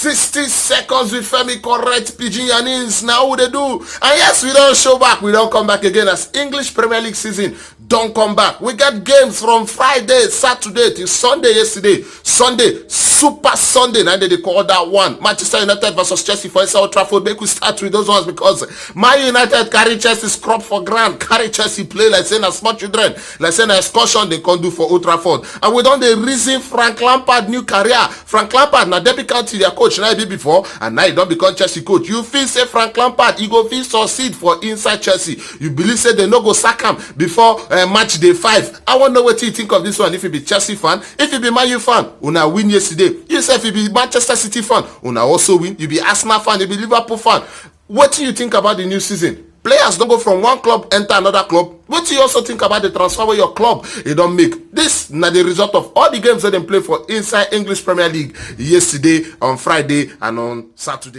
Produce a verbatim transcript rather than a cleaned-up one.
Sixty seconds with Femi, correct pidgin yarnings. Now we dey do. And yes, we don show back. We don come back again as English Premier League season don come back. We get games from Friday, Saturday till Sunday yesterday. Sunday, Super Sunday, na dey dey call that one. Manchester United versus Chelsea for inside Old Trafford. Make we start with those ones because Man United carry Chelsea scrub for ground, carry Chelsea play like say na small children, like say na excursion they can do for Old Trafford. And we don dey reason Frank Lampard new career. Frank Lampard na Derby County their coach, na he be before, and now he don become Chelsea coach. You feel say Frank Lampard, he go fit succeed for inside Chelsea? You believe say they no go sack am before uh, match day five? I wan know wetin you think of this one. If you be Chelsea fan, if you be Man U fan, una win yesterday. You sef, you be Manchester City fan, una also win. You be Arsenal fan, you be Liverpool fan. Wetin you think about the new season? Players don go from one club enter another club. Wetin you also think about the transfer wey your club e don make? This na the result of all the games wey dem play for inside English Premier League yesterday, on Friday and on Saturday.